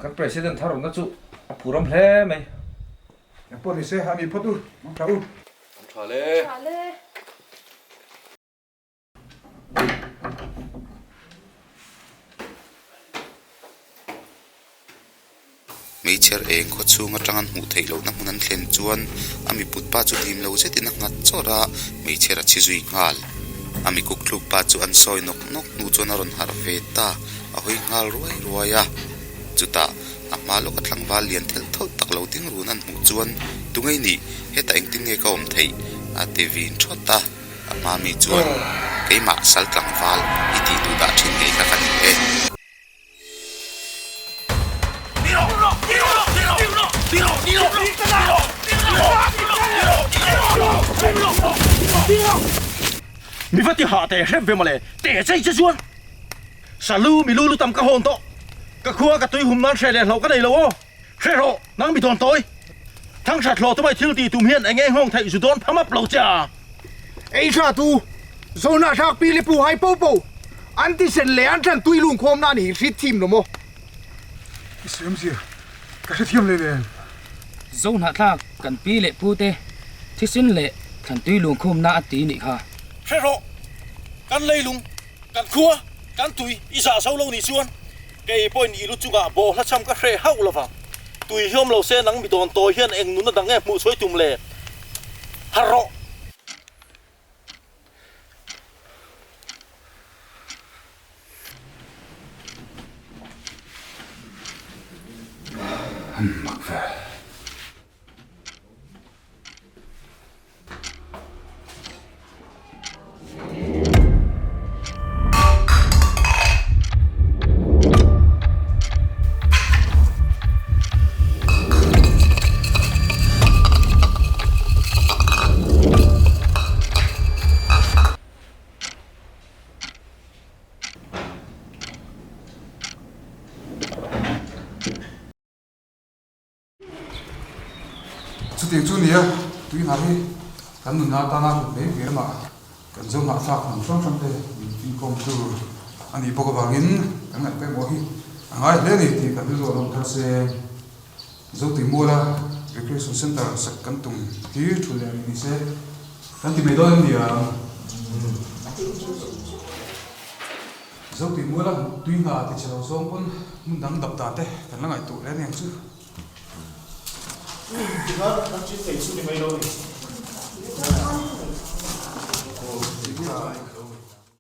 Kan President thar awmna chu a phuram hle mai. Eng pawh ni se, a mi phawt u, mang tha u. An tha le. Tha le. Meichher eng khaw chhung atang an hmuh theih lohna hmun an thlen chuan a miput pa chu dim lo zetin a nghat chawrh a, meichher a chhi zui nghal. A mikuk thluk pa chu an sawi nawk nawk hnu chuan a rawn harh ve ta, a hawi nghal ruai ruai a. Chutah a hma lawka tlangval lian thelh thawlh tak lo ding run an hmuh chuan, Tungei nih, hetah engtin nge ka awm theih? a ti vin thawt a. A hma mi chuan, Keimah sal tlangval i tih duh dah thin ngei kha ka ni e. Mi va ti hah teh hrep ve mawle, teh chei che chuan Salu mi lu lu tam ka hawn tawh, ka khua ka tui hum nan hre leh hloh ka nei lo aw, hre rawh nang mi dawn tawi, thang hrat hlawh tumai thil ti tum hian eng eng nghawng theih zu dawn pham up lo che a. Ei tha tu, Zona thlak pi le pu hai po po, an ti sen leh an tlan tui lung khawm na ni hrit thim lo maw? I siam zia ka hrethiam leh nen. Zohnahthlak kan pi leh pu te thisen leh thlan tui lung khawm na a ti nih kha. Hre rawh, kan leilung, kan khua, kan tui i zah zo lo nih chuan kei pawhin i lu chungah bawhhla cham ka hreh hauh lo vang. Tui hi awm lo se nang mi dawn tawi hian eng nuna dang nge hmuh chhuai tum le? Harh rawh! Mak ve. Chutiang chu nia, tui hna hi kan nunna atana hlut mai mai lamah kan zo hnahthlak hnam hrang hrang te min inkhawm tur a nih bawk avangin kan ngaih pawimawh hi a ngai hle a ni tih kan rilru a lawm thar se. Zotuimuala Recreation Centre sak kan tum hi thu leh rih ni se kan ti mai dawn em ni ang? Zotuimuala tui hna ti chhe lo zawng pawn hmun dang dap dan te kan la ngaihtuah hle aniang chu.